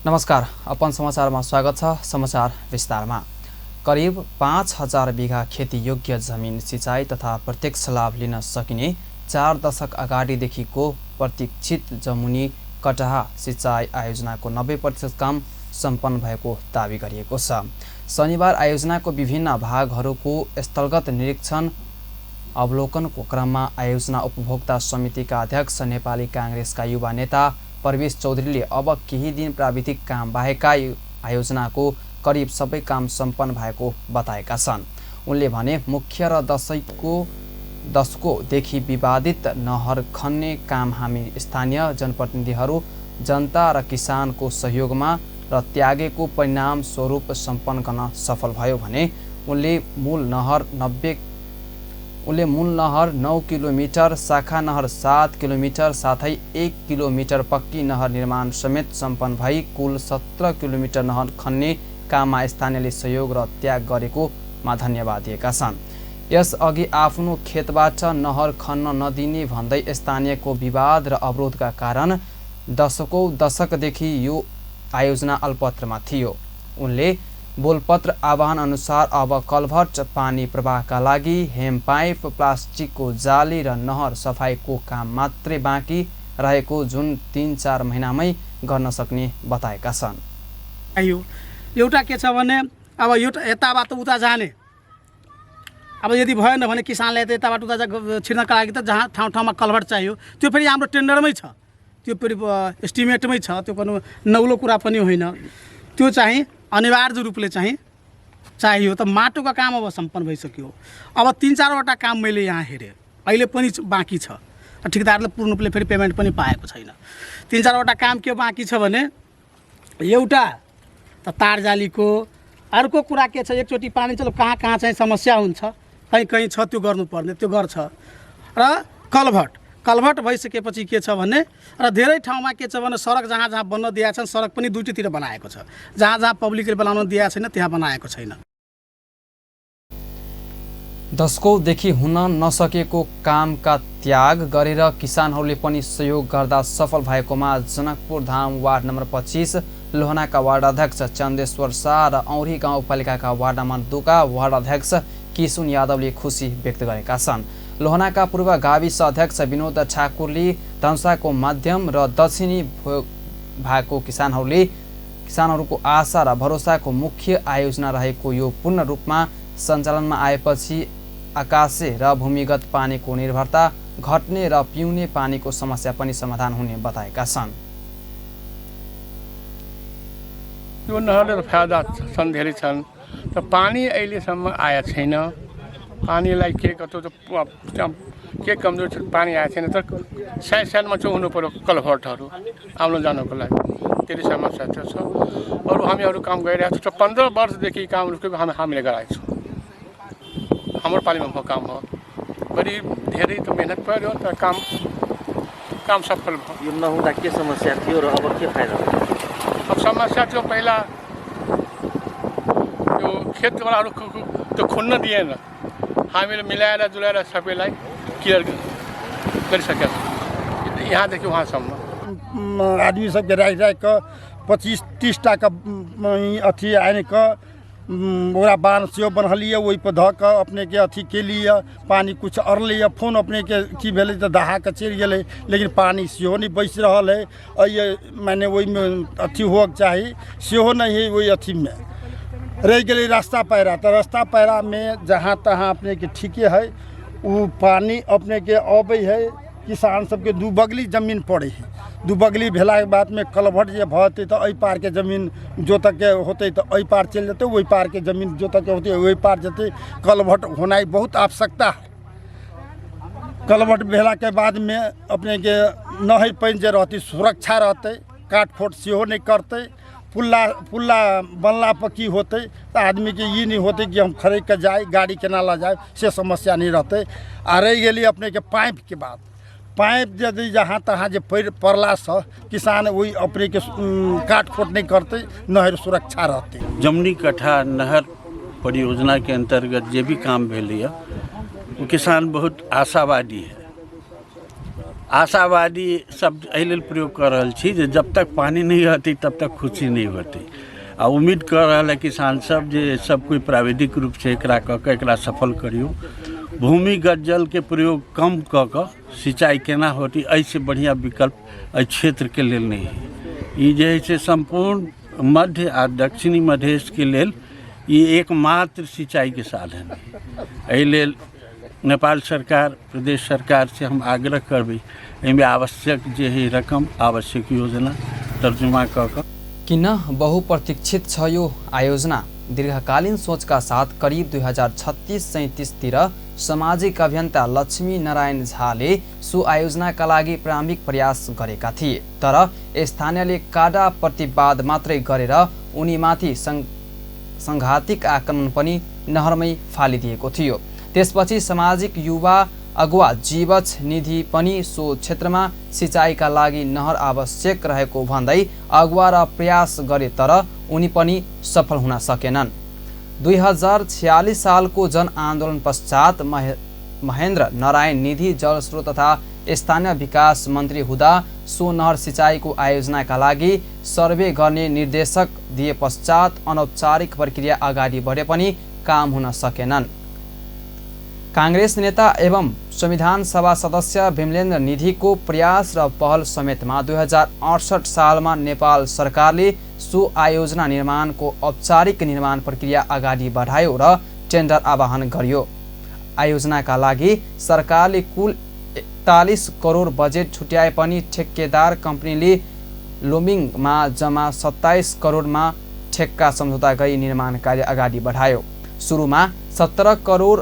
नमस्कार, अपन समाचारमा स्वागत छ। समाचार विस्तारमा। करिब 5000 बिघा खेती योग्य जमिन सिंचाई तथा प्रत्यक्ष लाभ लिन सकिने 4 दशक अगाडिदेखिको प्रतीक्षित जमुनी कटहा सिंचाई आयोजनाको 90% काम सम्पन्न भएको दावी गरिएको छ। शनिबार आयोजनाको विभिन्न भागहरूको स्थलगत निरीक्षण अवलोकनको क्रममा आयोजना उपभोक्ता समितिका अध्यक्ष नेपाली काङ्ग्रेसका युवा नेता परवेश चौधरीले अब केही दिन प्राविधिक काम बाहेकका आयोजनाको करिब सबै काम सम्पन्न भएको बताएका छन्। उनले भने मुख्य र दशकौंदेखि विवादित नहर खन्ने काम हामी स्थानीय जनप्रतिनिधिहरू, जनता र किसानको सहयोगमा र त्यागेको परिणाम स्वरूप सम्पन्न गर्न सफल भयो भने उनले मूल नहर 9 किलोमिटर, शाखा नहर 7 किलोमिटर साथै 1 किलोमिटर पक्की नहर निर्माण समेत सम्पन्न भई कुल 17 किलोमिटर नहर खन्ने काममा स्थानीयले सहयोग र त्याग गरेकोमा धन्यवाद दिएका छन्। यसअघि आफ्नो खेतबाट नहर खन्न नदिने भन्दै स्थानीयको विवाद र अवरोधका कारण दशकौं दशकदेखि यो आयोजना अल्पत्रमा थियो। उनले बोलपत्र आह्वान अनुसार अब कलभर्ट, पानी प्रवाहका लागि हेम पाइप, प्लास्टिकको जाली र नहर सफाईको काम मात्रै बाँकी रहेको जुन 3-4 महिनामै गर्न सक्ने बताएका छन्। एउटा के छ भने अब एउटा यताबाट उता जाने, अब यदि भएन भने किसानलाई त यताबाट उता छिर्नका लागि त जहाँ ठाउँ ठाउँमा कलभर्ट चाहियो, त्यो फेरि हाम्रो टेन्डरमै छ, त्यो फेरि एस्टिमेटमै छ, त्यो कोनो नौलो कुरा पनि होइन। त्यो चाहिँ अनिवार्य रूपले चाहिँ चाहियो। त माटोको काम अब सम्पन्न भइसक्यो। अब 3-4वटा काम मैले यहाँ हेरेँ, अहिले पनि बाँकी छ। ठेकेदारले पूर्ण रूपले फेरि पेमेन्ट पनि पाएको छैन। 3-4वटा काम के बाँकी छ भने एउटा त तारजालीको, अर्को कुरा के छ, एकचोटि पानी चलो कहाँ कहाँ चाहिँ समस्या हुन्छ, कहीँ कहीँ छ त्यो गर्नुपर्ने, त्यो गर्छ। र कलभर्ट, कलभर्ट भइसकेपछि के छ भने र धेरै ठाउँमा के छ भने सडक जहाँ जहाँ बन्न दिएका छन् सडक पनि दुईतिर बनाएको छ, जहाँ जहाँ पब्लिकले बनाउन दिएको छैन त्यहाँ बनाएको छैन। दशकौंदेखि हुन नसकेको कामका त्याग गरेर किसानहरूले पनि सहयोग गर्दा सफल भएकोमा Janakpur Dham ward number 25 लोहनाका ward अध्यक्ष चन्देश्वर शाह र औरी गाउँपालिकाका वार्ड नम्बर 2 का वार्ड अध्यक्ष किसुन यादवले खुसी व्यक्त गरेका छन्। लोहनाका पूर्व गाविस अध्यक्ष विनोद ठाकुरले धनुषाको मध्यम र दक्षिणी भागको किसानहरूको आशा र भरोसाको मुख्य आयोजना रहेको यो पूर्ण रूपमा सञ्चालनमा आएपछि आकाशे र भूमिगत पानीको निर्भरता घट्ने र पिउने पानीको समस्या पनि समाधान हुने बताएका छन्। यो नहरले फाइदा छन्, धेरै छन्, तर पानी अहिलेसम्म आएको छैन। पानीलाई के कस्तो के कमजोर छ, पानी आएको छैन। तर साइड साइडमा चाहिँ हुनु पऱ्यो कलभर्टहरू आउनु जानुको लागि, त्यति समस्या चाहिँ छ। अरू हामीहरू काम गरिरहेको छौँ, 15 वर्षदेखि काम रोकेको हामीले गराएको छौँ। हाम्रो पालिमा भएको काम हो, बढी धेरै त मेहनत पऱ्यो तर काम काम सफल भयो। यो नहुँदा के समस्या थियो र अब के फाइदा? अब समस्या थियो पहिला त्यो खेतवालाहरू त्यो खुन्न दिएन, हामीले मिलाएर जुलाएर सबैलाई क्लियर गरिसकेका छौँ यहाँदेखि वहाँसम्म। आदमी सबके राखि राखि कऽ 25-30 टाके अथी आनि कऽ ओकरा बान्ह सेहो बन्हलियै, ओहिपर धऽ कऽ अपनेके अथी केलियै, पानी किछु अरलैए। फोन अपनेके की भेलै तऽ दहा कऽ चलि गेलै, लेकिन पानी सेहो नहि बचि रहल हइ। एहि मने ओहिमे अथी होअके चाही, सेहो नहि हइ। ओहि अथीमे रहि गेलै रास्ता पैरा, तऽ रास्ता पैरामे जहाँ तहाँ अपनेके ठीके हइ, ओ पानी अपनेके अबै हइ। किसान सबके दू बगली जमीन पड़ै हइ, दू बगली भेलाके बादमे कलभट जे भऽ जेतै तऽ एहि पारके जमीन जोतऽके होतै तऽ एहि पार चलि जेतै, ओहि पारके जमीन जोतऽके होतै ओहि पार जेतै। कलभट होनाइ बहुत आवश्यकता है। कलभट भेलाके बादमे अपनेके नहर पानि जे रहतै सुरक्षा रहतै, काट खोट सेहो नहि करतै। पुल्ला पुल्ला बनला पर की होतै तऽ आदमीके ई नहि होतै कि हम खड़कि कऽ जाइ, गाड़ी केना लऽ जायब, से समस्या नहि रहतै। आ रहि गेलै अपनेके पाइपके बात, पाइप यदि जहाँ तहाँ जे पड़लासँ किसान ओहि अपनेके काट खोट नहि करतै, नहर सुरक्षा रहतै। जमुनी कटहा नहर परियोजना के अंतर्गत जे भी काम भेलैए ओ किसान बहुत आशावादी है। आशावादी शब्द एहि लेल प्रयोग कऽ रहल छी जे जब तक पानि नहि रहतै तब तक खुशी नहि होतै। आ उम्मीद कऽ रहल है किसान सब जे सब कोइ प्राविधिक रूपसँ एकरा कऽ कऽ एकरा सफल करियौ। भूमिगत जलके प्रयोग कम कऽ कऽ सिंचाई केना होतै, एहिसँ बढ़िआँ विकल्प एहि क्षेत्रके लेल नहि है। ई जे है से सम्पूर्ण मध्य आ दक्षिणी मधेशके लेल ई एकमात्र सिंचाईके साधन है। एहि लेल नेपाल सरकार, प्रदेश सरकार से हम आग्रह करबै एहिमे आवश्यक जे है रकम, आवश्यक योजना तर्जुमा कऽ कऽ। किन बहुप्रतीक्षित छ यो आयोजना? दीर्घकालीन सोचका साथ करिब 2036-37 तिर सामाजिक अभियन्ता लक्ष्मी नारायण झाले सो आयोजनाका लागि प्रारम्भिक प्रयास गरेका थिए, तर स्थानीयले काडा प्रतिवाद मात्रै गरेर उनीमाथि सङ्घातिक आक्रमण पनि नहरमै फालिदिएको थियो। त्यसपछि सामाजिक युवा अगुवा जीवछ निधि पनि सो क्षेत्रमा सिँचाइका लागि नहर आवश्यक रहेको भन्दै अगुवा र प्रयास गरे, तर उनी पनि सफल हुन सकेनन्। 2046 सालको जनआन्दोलन पश्चात महेन्द्र नारायण निधि जलस्रोत तथा स्थानीय विकास मन्त्री हुँदा सो नहर सिँचाइको आयोजनाका लागि सर्वे गर्ने निर्देशक दिए पश्चात अनौपचारिक प्रक्रिया अगाडि बढे पनि काम हुन सकेनन्। काङ्ग्रेस नेता एवं संविधान सभा सदस्य भीमलेन्द्र निधिको प्रयास र पहल समेतमा 2068 सालमा नेपाल सरकारले सो आयोजना निर्माणको औपचारिक निर्माण प्रक्रिया अगाडि बढायो र टेन्डर आह्वान गरियो। आयोजनाका लागि सरकारले कुल 41 करोड बजेट छुट्याए पनि ठेक्केदार कम्पनीले लोमिङमा जम्मा 27 करोडमा ठेक्का सम्झौता गरी निर्माण कार्य अगाडि बढायो। सुरुमा 17 करोड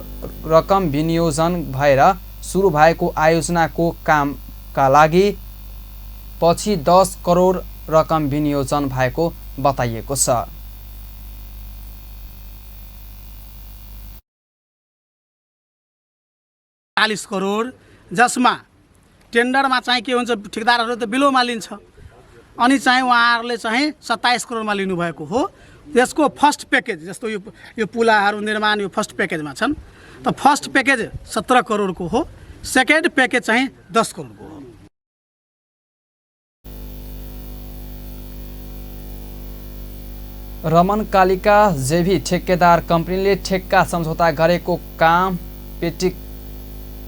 रकम विनियोजन भएर सुरु भएको आयोजनाको कामका लागि पछि 10 करोड रकम विनियोजन भएको बताइएको छ। 40 करोड, जसमा टेन्डरमा चाहिँ के हुन्छ, ठेकेदारहरू त बिलोमा लिन्छ, अनि चाहिँ उहाँहरूले चाहिँ 27 करोडमा लिनुभएको हो। यसको फर्स्ट प्याकेज, जस्तो यो पुलाहरू निर्माण यो फर्स्ट प्याकेजमा छन्, त फर्स्ट प्याकेज 17 करोडको हो, सेकेन्ड प्याकेज चाहिँ 10 करोडको हो। रमन कालिका जेभी ठेक्केदार कम्पनीले ठेक्का सम्झौता गरेको काम पेटी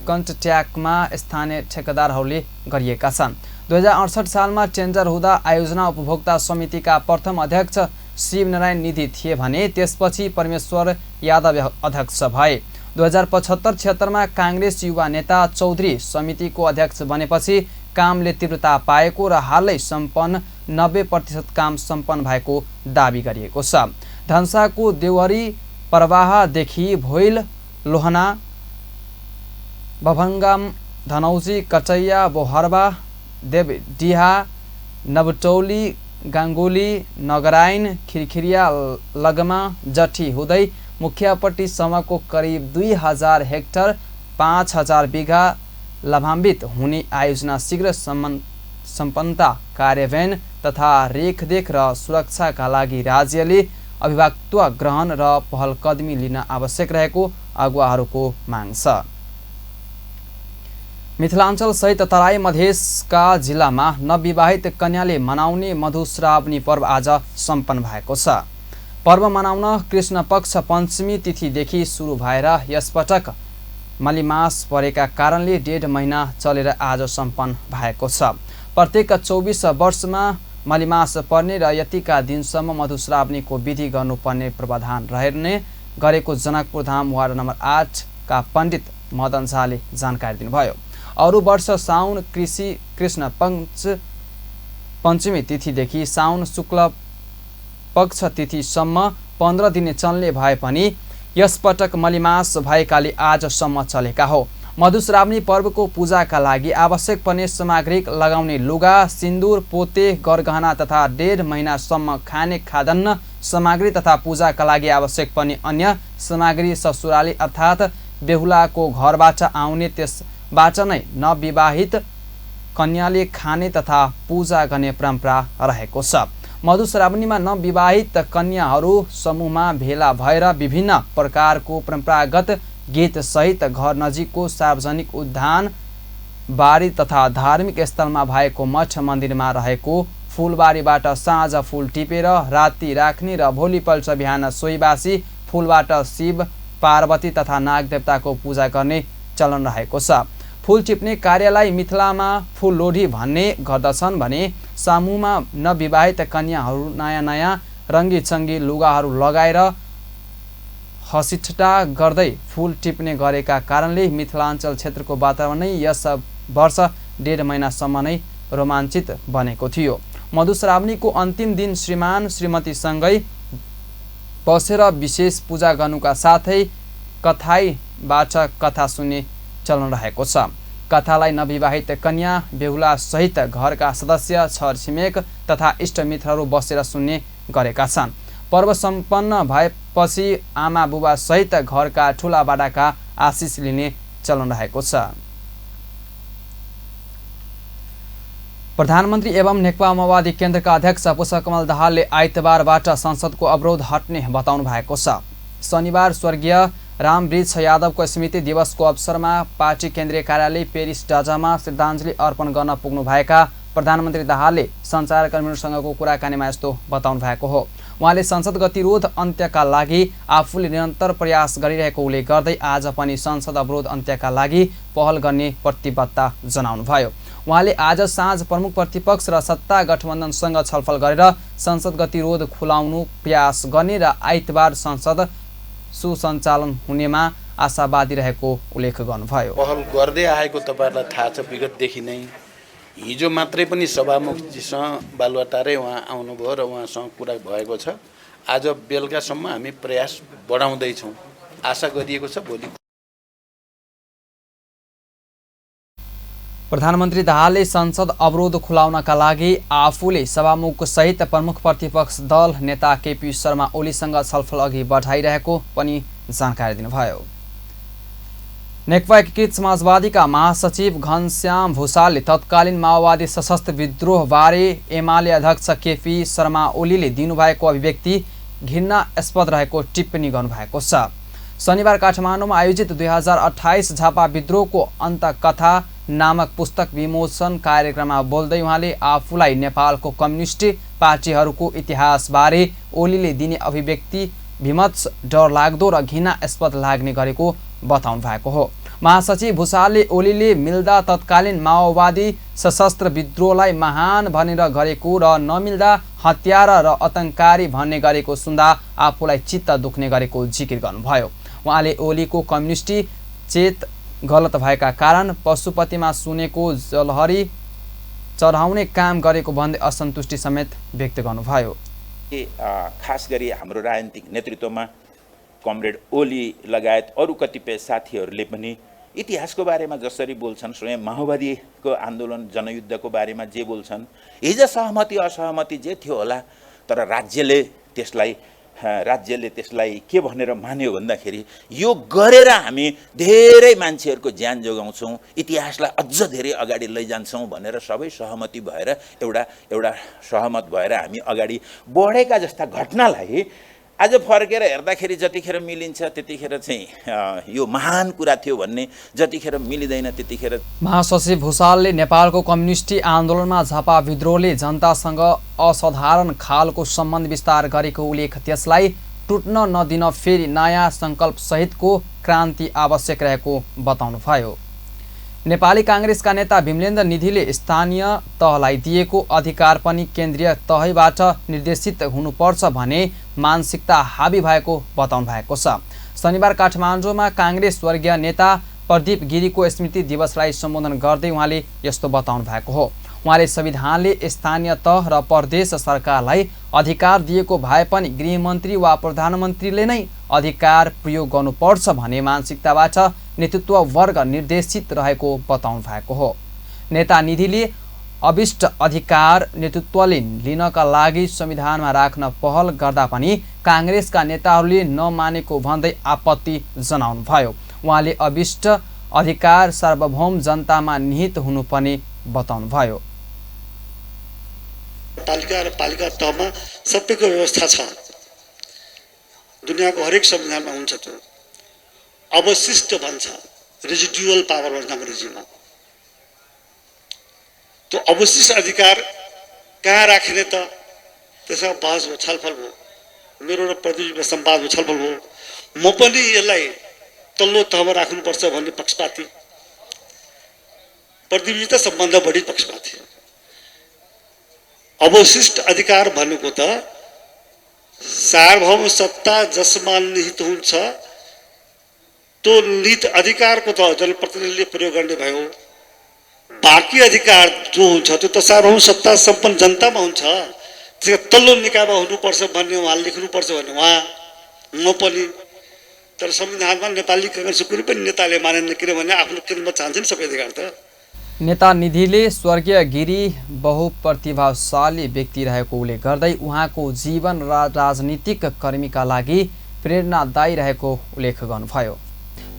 कन्ट्र्याक्टमा स्थानीय ठेकेदारहरूले गरिएका छन्। 2068 सालमा टेन्डर हुँदा आयोजना उपभोक्ता समितिका प्रथम अध्यक्ष शिवनारायण निधि थिए भने त्यसपछि परमेश्वर यादव अध्यक्ष भए। 2075-76 मा काङ्ग्रेस युवा नेता चौधरी समितिको अध्यक्ष बनेपछि कामले तीव्रता पाएको र हालै सम्पन्न 90% काम सम्पन्न भएको दावी गरिएको छ। धनसाको देउहरी प्रवाहदेखि भोइल, लोहना, बभङ्गाम, धनौजी, कटैया, बोहरबा, देवडिहा, नवटौली, गाङ्गुली, नगराइन, खिरखिरिया, लगमा, जठी हुँदै मुखियापट्टिसम्मको करिब 2000 हेक्टर 5000 बिघा लाभान्वित हुने आयोजना शीघ्र सम्पन्नता, कार्यान्वयन तथा रेखदेख र सुरक्षाका लागि राज्यले अभिभावकत्व ग्रहण र पहलकदमी लिन आवश्यक रहेको अगुवाहरूको माग छ। मिथिलाञ्चल सहित तराई मधेसका जिल्लामा नवविवाहित कन्याले मनाउने मधुश्रावणी पर्व आज सम्पन्न भएको छ। पर्व मनाउन कृष्ण पक्ष पञ्चमी तिथिदेखि सुरु भएर यसपटक मलिमास परेका कारणले 1.5 महिना चलेर आज सम्पन्न भएको छ। प्रत्येक 24 वर्षमा मलिमास पर्ने र यतिका दिनसम्म मधुश्रावणीको विधि गर्नुपर्ने प्रावधान रहने गरेको जनकपुर धाम वार्ड नम्बर 8 का पण्डित मदन झाले जानकारी दिनुभयो। अरू वर्ष साउन कृषि कृष्ण पञ्चमी तिथिदेखि साउन शुक्ल पक्ष तिथिसम्म 15 दिन चल्ने भए पनि यसपटक मलिमास भएकाले आजसम्म चलेका हो। मधुश्रावणी पर्वको पूजाका लागि आवश्यक पर्ने सामग्री लगाउने लुगा, सिन्दुर, पोते, गरगहना तथा 1.5 महिनासम्म खाने खाद्यान्न सामग्री तथा पूजाका लागि आवश्यक पर्ने अन्य सामग्री ससुराली अर्थात् बेहुलाको घरबाट आउने त्यसबाट नै नवविवाहित कन्याले खाने तथा पूजा गर्ने परम्परा रहेको छ। मधुश्रावणीमा नवविवाहित कन्याहरू समूहमा भेला भएर विभिन्न प्रकारको परम्परागत गीतसहित घर नजिकको सार्वजनिक उद्यान, बारी तथा धार्मिक स्थलमा भएको मठ मन्दिरमा रहेको फुलबारीबाट साँझ फुल टिपेर राति राख्ने र भोलिपल्ट बिहान सोही बासी फुलबाट शिव, पार्वती तथा नागदेवताको पूजा गर्ने चलन रहेको छ। फुल टिप्ने कार्यलाई मिथिलामा फुल लोढी भन्ने गर्दछन् भने समूहमा नविवाहित कन्याहरू नयाँ नयाँ रङ्गीचङ्गी लुगाहरू लगाएर हँसीठट्टा गर्दै फुल टिप्ने गरेका कारणले मिथिलाञ्चल क्षेत्रको वातावरण नै यस वर्ष 1.5 महिनासम्म नै रोमाञ्चित बनेको थियो। मधुश्रावणीको अन्तिम दिन श्रीमान श्रीमतीसँगै बसेर विशेष पूजा गर्नुका साथै कथाईबाट कथा सुन्ने चलन रहेको छ। कथालाई नविवाहित कन्या बेहुला सहित घरका सदस्य, छरछिमेक तथा इष्टमित्रहरू बसेर सुन्ने गरेका छन्। पर्व सम्पन्न भएपछि आमा बुबा सहित घरका ठुला बडाका आशिष लिने चलन रहेको छ। प्रधानमन्त्री एवं नेकपा माओवादी केन्द्रका अध्यक्ष पुष्पकमल दाहालले आइतबारबाट संसदको अवरोध हट्ने बताउनु भएको छ। शनिबार स्वर्गीय रामवृक्ष यादवको स्मृति दिवसको अवसरमा पार्टी केन्द्रीय कार्यालय पेरिस डाजामा श्रद्धाञ्जली अर्पण गर्न पुग्नुभएका प्रधानमन्त्री दाहालले सञ्चारकर्मीहरूसँगको कुराकानीमा यस्तो बताउनु भएको हो। उहाँले संसद गतिरोध अन्त्यका लागि आफूले निरन्तर प्रयास गरिरहेको उल्लेख गर्दै आज पनि संसद अवरोध अन्त्यका लागि पहल गर्ने प्रतिबद्धता जनाउनुभयो। उहाँले आज साँझ प्रमुख प्रतिपक्ष र सत्ता गठबन्धनसँग छलफल गरेर संसद गतिरोध खुलाउनु प्रयास गर्ने र आइतबार संसद सुसञ्चालन हुनेमा आशावादी रहेको उल्लेख गर्नुभयो। पहल गर्दै आएको तपाईहरुलाई थाहा छ विगतदेखि नै। हिजो मात्रै पनि सभामुखजीसँग बालुवाटारै उहाँ आउनुभयो र उहाँसँग कुरा भएको छ। आज बेलुकासम्म हामी प्रयास बढाउँदैछौँ, आशा गरिएको छ भोलि। प्रधानमन्त्री दाहालले संसद अवरोध खुलाउनका लागि आफूले सभामुख सहित प्रमुख प्रतिपक्ष दल नेता केपी शर्मा ओलीसँग छलफल अघि बढाइरहेको पनि जानकारी दिनुभयो। नेकपा एकीकृत समाजवादीका महासचिव घनश्याम भूषालले तत्कालीन माओवादी सशस्त्र विद्रोहबारे एमाले अध्यक्ष केपी शर्मा ओलीले दिनुभएको अभिव्यक्ति घृणास्पद रहेको टिप्पणी गर्नुभएको छ। शनिबार काठमाडौँमा आयोजित 2028 झापा विद्रोहको अन्तकथा नामक पुस्तक विमोचन कार्यक्रममा बोल्दै उहाँले आफूलाई नेपालको कम्युनिस्ट पार्टीहरूको इतिहासबारे ओलीले दिने अभिव्यक्ति विमर्श डरलाग्दो र घृणास्पद लाग्ने गरेको बताउनु भएको हो। महासचिव भूषालले ओलीले मिल्दा तत्कालीन माओवादी सशस्त्र विद्रोहलाई महान भनेर गरेको र नमिल्दा हत्यारा र आतङ्ककारी भन्ने गरेको सुन्दा आफूलाई चित्त दुख्ने गरेको जिकिर गर्नुभयो। उहाँले ओलीको कम्युनिस्टी चेत गलत भएका कारण पशुपतिमा सुनेको जलहरी चढाउने काम गरेको भन्दै असन्तुष्टि समेत व्यक्त गर्नुभयो। खास गरी हाम्रो राजनीतिक नेतृत्वमा कमरेड ओली लगायत अरू कतिपय साथीहरूले पनि इतिहासको बारेमा जसरी बोल्छन्, स्वयं माओवादीको आन्दोलन जनयुद्धको बारेमा जे बोल्छन्, हिजो सहमति असहमति जे थियो होला, तर राज्यले त्यसलाई के भनेर मान्यो भन्दाखेरि यो गरेर हामी धेरै मान्छेहरूको ज्यान जोगाउँछौँ, इतिहासलाई अझ धेरै अगाडि लैजान्छौँ भनेर सबै सहमति भएर एउटा एउटा सहमत भएर हामी अगाडि बढेका जस्ता घटनालाई आज फर्केर हेर्दाखेरि जतिखेर मिलिन्छ त्यतिखेर चाहिँ यो महान कुरा थियो भन्ने, जतिखेर मिलिँदैन त्यतिखेर। महासचिव भूषालले नेपालको कम्युनिस्टी आन्दोलनमा झापा विद्रोहले जनतासँग असाधारण खालको सम्बन्ध विस्तार गरेको उल्लेख त्यसलाई टुट्न नदिन फेरि नयाँ सङ्कल्प सहितको क्रान्ति आवश्यक रहेको बताउनुभयो। नेपाली काङ्ग्रेसका नेता भीमलेन्द्र निधिले स्थानीय तहलाई दिएको अधिकार पनि केन्द्रीय तहबाट निर्देशित हुनुपर्छ भन्ने मानसिकता हाबी भएको बताउनु भएको छ। शनिबार काठमाडौँमा काङ्ग्रेस स्वर्गीय नेता प्रदीप गिरीको स्मृति दिवसलाई सम्बोधन गर्दै उहाँले यस्तो बताउनु भएको हो। उहाँले संविधानले स्थानीय तह र प्रदेश सरकारलाई अधिकार दिएको भए पनि गृहमन्त्री वा प्रधानमन्त्रीले नै अधिकार प्रयोग गर्नुपर्छ भन्ने मानसिकताबाट नेतृत्व वर्ग निर्देशित रहेको बताउनु भएको हो। नेता निधिले अभिष्ट अधिकार नेतृत्वले लिनका लागि संविधानमा राख्न पहल गर्दा पनि काङ्ग्रेसका नेताहरूले नमानेको भन्दै आपत्ति जनाउनुभयो। उहाँले अभिष्ट अधिकार सार्वभौम जनतामा निहित हुनुपर्ने बताउनुभयो। पालिका र पालिका तहमा सबैको व्यवस्था छ, दुनियाँको हरेक संविधानमा हुन्छ त्यो। अवशिष्ट भन्छ, रेजिडुअल पावर भन्छ अङ्ग्रेजीमा। त्यो अवशिष्ट अधिकार कहाँ राख्ने त? त्यसमा बहस भयो, छलफल भयो, मेरो र प्रदीपजीमा संवाद भयो, छलफल भयो। म पनि यसलाई तल्लो तहमा राख्नुपर्छ भन्ने पक्षपाती, प्रदीपजी त सबभन्दा बढी पक्षपाती। अवशिष्ट अधिकार भनेको त सार्वभौम सत्ता जसमा निहित हुन्छ त्यो निहित अधिकारको त जनप्रतिनिधिले प्रयोग गर्ने भयो। बाँकी अधिकार जो हुन्छ त्यो त सार्वभौम सत्ता सम्पन्न जनतामा हुन्छ, त्यो तल्लो निकायमा हुनुपर्छ भन्ने उहाँले लेख्नुपर्छ भन्ने उहाँ, म पनि। तर संविधानमा नेपाली काङ्ग्रेसको कुनै पनि नेताले मानेन, किनभने आफ्नो केन्द्रमा चाहन्छ नि सबै अधिकार त। नेता निधिले स्वर्गीय गिरी बहुप्रतिभाशाली व्यक्ति रहेको उल्लेख गर्दै उहाँको जीवन र राजनीतिक कर्मीका लागि प्रेरणादायी रहेको उल्लेख गर्नुभयो।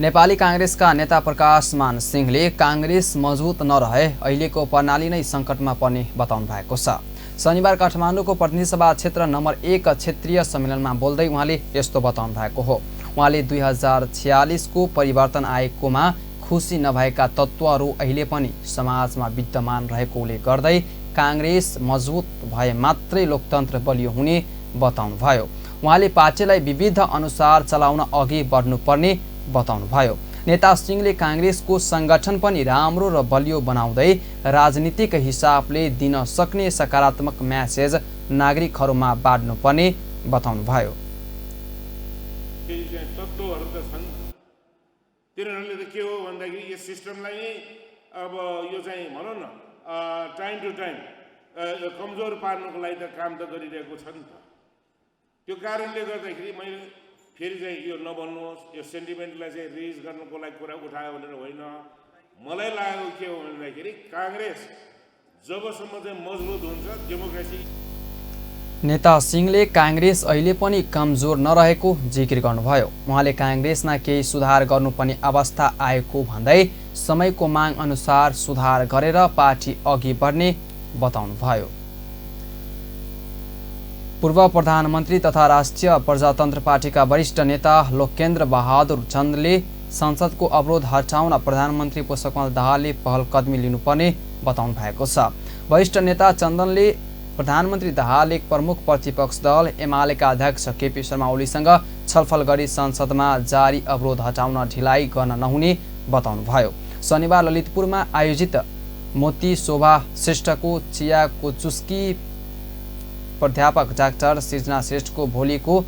नेपाली काङ्ग्रेसका नेता प्रकाश मान सिंहले काङ्ग्रेस मजबुत नरहे अहिलेको प्रणाली नै सङ्कटमा पर्ने बताउनु भएको छ। शनिबार काठमाडौँको प्रतिनिधि सभा क्षेत्र नम्बर 1 क्षेत्रीय सम्मेलनमा बोल्दै उहाँले यस्तो बताउनु भएको हो। उहाँले 2046 को परिवर्तन आएकोमा खुसी नभएका तत्त्वहरू अहिले पनि समाजमा विद्यमान रहेको उल्लेख गर्दै काङ्ग्रेस मजबुत भए मात्रै लोकतन्त्र बलियो हुने बताउनुभयो। उहाँले पार्टीलाई विविध अनुसार चलाउन अघि बढ्नुपर्ने बताउनुभयो। नेता सिंहले काङ्ग्रेसको सङ्गठन पनि राम्रो र बलियो बनाउँदै राजनीतिक हिसाबले दिन सक्ने सकारात्मक म्यासेज नागरिकहरूमा बाँड्नुपर्ने बताउनुभयो। तत्त्वहरू त छन्, तिनीहरूले त के हो भन्दाखेरि यस सिस्टमलाई नै अब यो चाहिँ भनौँ न टाइम टु टाइम कमजोर पार्नुको लागि त काम त गरिरहेको छ नि त। त्यो कारणले गर्दाखेरि मैले फेरि चाहिँ यो नभन्नुहोस्, यो सेन्टिमेन्टलाई चाहिँ रिज गर्नुको लागि कुरा उठायो भनेर होइन। मलाई लागेको के हो भन्दाखेरि काङ्ग्रेस जबसम्म चाहिँ मजबुत हुन्छ डेमोक्रेसी। नेता सिंहले काङ्ग्रेस अहिले पनि कमजोर नरहेको जिकिर गर्नुभयो। उहाँले काङ्ग्रेसमा केही सुधार गर्नुपर्ने अवस्था आएको भन्दै समयको माग अनुसार सुधार गरेर पार्टी अघि बढ्ने बताउनुभयो। पूर्व प्रधानमन्त्री तथा राष्ट्रिय प्रजातन्त्र पार्टीका वरिष्ठ नेता लोकेन्द्र बहादुर चन्दले संसदको अवरोध हटाउन प्रधानमन्त्री पुष्पकमल दाहालले पहल कदमी लिनुपर्ने बताउनु भएको छ। वरिष्ठ नेता चन्दनले प्रधानमन्त्री दाहालले प्रमुख प्रतिपक्ष दल एमालेका अध्यक्ष केपी शर्मा ओलीसँग छलफल गरी संसदमा जारी अवरोध हटाउन ढिलाइ गर्न नहुने बताउनुभयो। शनिबार ललितपुरमा आयोजित मोती शोभा श्रेष्ठको चियाको चुस्की प्राध्यापक डाक्टर सिर्जना श्रेष्ठको भोलिको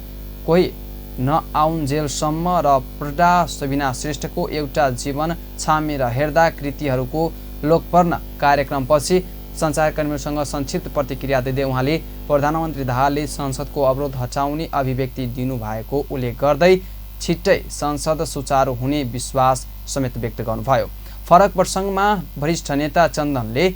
कोही नआउन्जेलसम्म र प्रडा सबिना श्रेष्ठको एउटा जीवन छामेर हेर्दा कृतिहरूको लोकपर्ण कार्यक्रमपछि सञ्चारकर्मीहरूसँग संक्षिप्त प्रतिक्रिया दिँदै उहाँले प्रधानमन्त्री दाहालले संसदको अवरोध हटाउने अभिव्यक्ति दिनुभएको उल्लेख गर्दै छिट्टै संसद सुचारू हुने विश्वास समेत व्यक्त गर्नुभयो। फरक प्रसङ्गमा वरिष्ठ नेता चन्दनले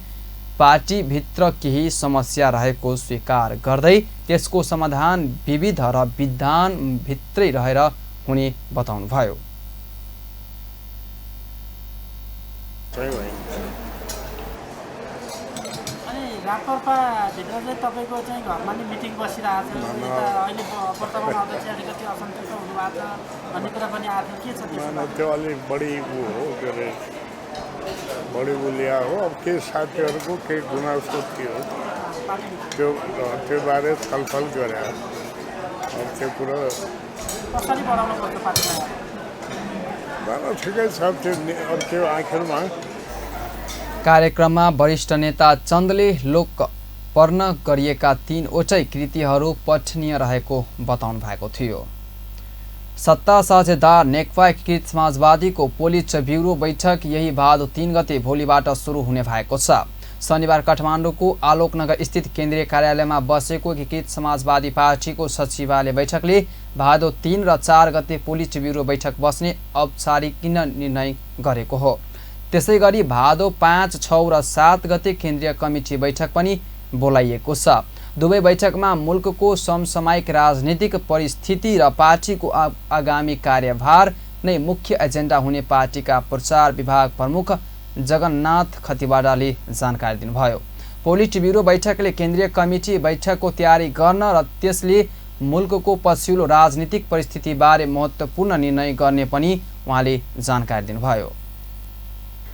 पार्टीभित्र केही समस्या रहेको स्वीकार गर्दै त्यसको समाधान विविध र विधान भित्रै रहेर हुने बताउनुभयो। राप्रपाभित्र चाहिँ तपाईँको चाहिँ घरमा नि मिटिङ बसिरहेको छ, अहिले वर्तमान अध्यक्ष अलिकति असन्तुष्ट हुनुभएको छ भन्ने कुरा पनि आएको थियो, के छ त्यसमा? त्यो अलिक बढी ऊ हो, के अरे बढी ऊ ल्या हो। अब केही साथीहरूको केही गुनासो थियो, त्यो त्यो बारे छलफल गरे। अब त्यो कुरो कसरी बढाउनु पर्छ पार्टीलाई? ठिकै छ त्यो, अब त्यो आखिरमा। कार्यक्रममा वरिष्ठ नेता चन्दले लोकपर्ण गरिएका 3वटै कृतिहरू पठनीय रहेको बताउनु भएको थियो। सत्ता साझेदार नेकपा एकीकृत समाजवादीको पोलिट ब्युरो बैठक यही भादो 3 गते भोलिबाट सुरु हुने भएको छ। शनिबार काठमाडौँको आलोकनगर स्थित केन्द्रीय कार्यालयमा बसेको एकीकृत समाजवादी पार्टीको सचिवालय बैठकले भादो 3 र 4 गते पोलिट ब्युरो बैठक बस्ने औपचारिक निर्णय गरेको हो। त्यसैगरी भादो 5, 6 र 7 गते केन्द्रीय कमिटी बैठक पनि बोलाइएको छ। दुवै बैठकमा मुल्कको समसामयिक राजनीतिक परिस्थिति र पार्टीको आगामी कार्यभार नै मुख्य एजेन्डा हुने पार्टीका प्रचार विभाग प्रमुख जगन्नाथ खतिवड़ाले जानकारी दिनुभयो। पोलिट ब्युरो बैठकले केन्द्रीय कमिटी बैठकको तयारी गर्न र त्यसले मुल्कको पछिल्लो राजनीतिक परिस्थितिबारे महत्त्वपूर्ण निर्णय गर्ने पनि उहाँले जानकारी दिनुभयो।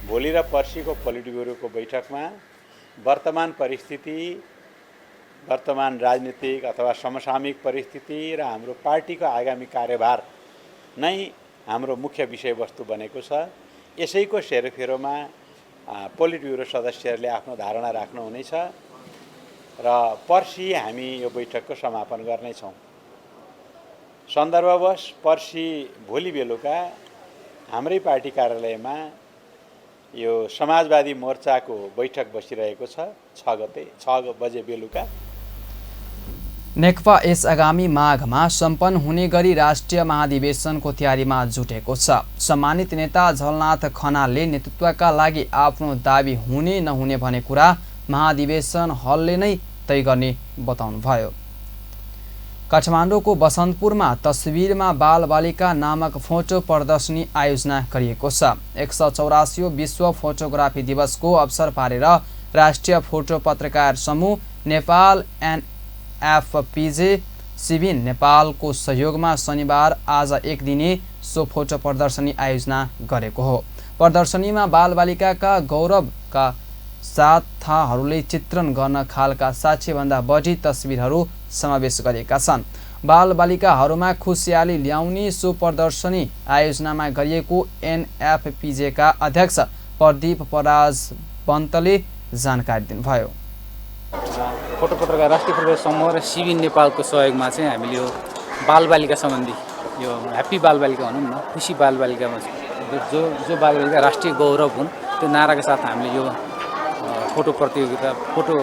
भोलि र पर्सिको पोलिट ब्युरोको बैठकमा वर्तमान परिस्थिति, वर्तमान राजनीतिक अथवा समसामयिक परिस्थिति र हाम्रो पार्टीको आगामी कार्यभार नै हाम्रो मुख्य विषयवस्तु बनेको छ। यसैको सेरोफेरोमा पोलिट ब्युरो सदस्यहरूले आफ्नो धारणा राख्नुहुनेछ र पर्सि हामी यो बैठकको समापन गर्नेछौँ। सन्दर्भवश पर्सि भोलि बेलुका हाम्रै पार्टी कार्यालयमा यो समाजवादी मोर्चाको बैठक बसिरहेको छ, 6 गते 6 बजे बेलुका। नेकपा यस आगामी माघमा सम्पन्न हुने गरी राष्ट्रिय महाधिवेशनको तयारीमा जुटेको छ। सम्मानित नेता झलनाथ खनालले नेतृत्वका लागि आफ्नो दाबी हुने नहुने भन्ने कुरा महाधिवेशन हलले नै तय गर्ने बताउनुभयो। काठमाडौँको बसन्तपुरमा तस्बिरमा बालबालिका नामक फोटो प्रदर्शनी आयोजना गरिएको छ। 184औं विश्व फोटोग्राफी दिवसको अवसर पारेर राष्ट्रिय फोटो पत्रकार समूह नेपाल एनएफपीजे सिबिन नेपालको सहयोगमा शनिबार आज एक दिने सो फोटो प्रदर्शनी आयोजना गरेको हो। प्रदर्शनीमा बालबालिकाका गौरवका साथाहरूले चित्रण गर्न खालका 60 भन्दा बढी तस्बिरहरू समावेश गरेका छन्। बालबालिकाहरूमा खुसियाली ल्याउने सो प्रदर्शनी आयोजनामा गरिएको एनएफपीजेका अध्यक्ष प्रदीप पराजवन्तले जानकारी दिनुभयो। फोटो पत्रकार राष्ट्रिय फोटो समूह र सिबिन नेपालको सहयोगमा चाहिँ हामीले यो बालबालिका सम्बन्धी यो ह्याप्पी बालबालिका भनौँ न, खुसी बालबालिकामा जो जो बालबालिका राष्ट्रिय गौरव हुन् त्यो नाराका साथ हामीले यो फोटो प्रतियोगिता, फोटो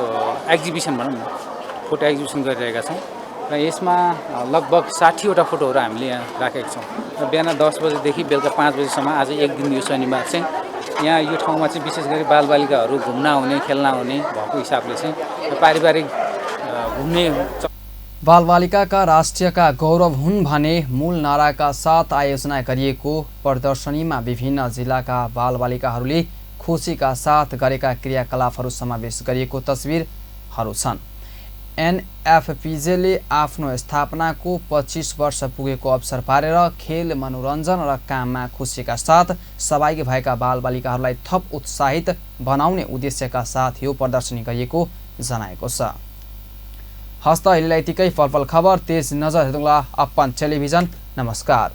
एक्जिबिसन भनौँ न, फोटो एक्जिबिसन गरिरहेका छौँ र यसमा लगभग 60वटा फोटोहरू हामीले यहाँ राखेका छौँ र बिहान 10 बजेदेखि बेलुका 5 बजीसम्म आज एक दिन यो शनिबार चाहिँ यहाँ यो ठाउँमा चाहिँ विशेष गरी बालबालिकाहरू घुम्न आउने, खेल्न आउने भएको हिसाबले चाहिँ पारिवारिक घुम्ने। बालबालिकाका राष्ट्रियका गौरव हुन् भने मूल नाराका साथ आयोजना गरिएको प्रदर्शनीमा विभिन्न जिल्लाका बालबालिकाहरूले खुसीका साथ गरेका क्रियाकलापहरू समावेश गरिएको तस्बिरहरू छन्। एनएफपीजेले आफ्नो स्थापनाको 25 वर्ष पुगेको अवसर पारेर खेल, मनोरञ्जन र काममा खुसीका साथ सहभागी भएका बालबालिकाहरूलाई थप उत्साहित बनाउने उद्देश्यका साथ यो प्रदर्शनी गरिएको जनाएको छ। हस्त अहिलेलाई यतिकै। पल पल खबर तेज नजर हेर्नुला अपन टेलिभिजन। नमस्कार।